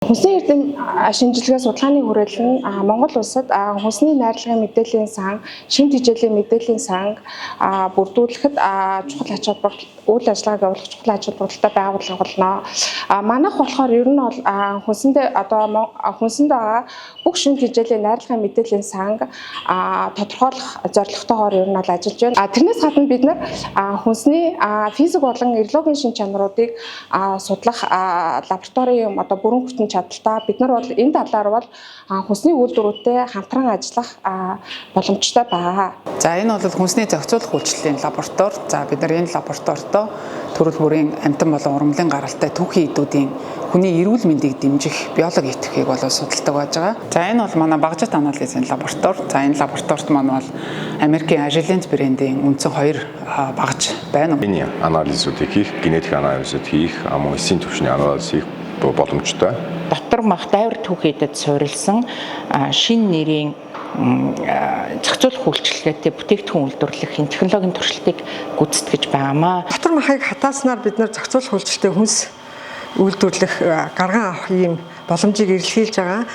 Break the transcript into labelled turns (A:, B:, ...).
A: Хүнсний эрдэм шинжилгээ судалгааны хүрээлэн Монгол улсад хүнсний найрлагын мэдээллийн сан, шим тэжээлийн мэдээллийн санг бүрдүүлэхэд чухал ач холбогдол, үйл ажиллагааг явуулах чухал ач холбогдолтой байгууллага болно. Манайх болохоор ер нь бол хүнсэндээ одоо хүнсэнд байгаа бүх шим тэжээлийн найрлагын мэдээллийн санг тодорхойлох зорилготойгоор ер нь бол ажиллаж байна. Тэрнээс гадна бид нар хүнсний физик болон эрологийн шин чанаруудыг судлах лабораторийн одоо бүрэн хүчин чадалтай. Бид нар бол энэ талаар бол хүнсний үйлдвэрүүдтэй хамтран ажиллах боломжтой байгаа.
B: За, энэ бол хүнсний зохицуулах үйлчилгээний лаборатори. За, бид нар энэ лабораторидоо төрөл бүрийн амьтан болон ургамлын гаралтай түүхий эдүүдийн хүний эрүүл мэндийг дэмжих биологи идэвхийг бол судалдаг байж байгаа. За, энэ бол манай багажат анализын лаборатори. За, энэ лабораторид маань бол Америкийн Agilent брендийн үндсэн хоёр багаж байна.
C: Энэ анализуудыг хийх, генетик анализууд хийх, мөн эсийн түвшний анализ хийх боломжтой.
D: Дотор мах дайвар түүхийдэд суурилсан шинэ нэрийн зохицуулах үйлчилгээтэй бүтээгдэхүүн үйлдвэрлэх технологийн туршилтыг гүйцэтгэж байгаамаа.
E: Дотор махыг хатааснаар бид нар зохицуулах үйлчлэлтэй хүнс үйлдвэрлэх, гарган авах ийм боломжийг эрэлхийлж байгаа.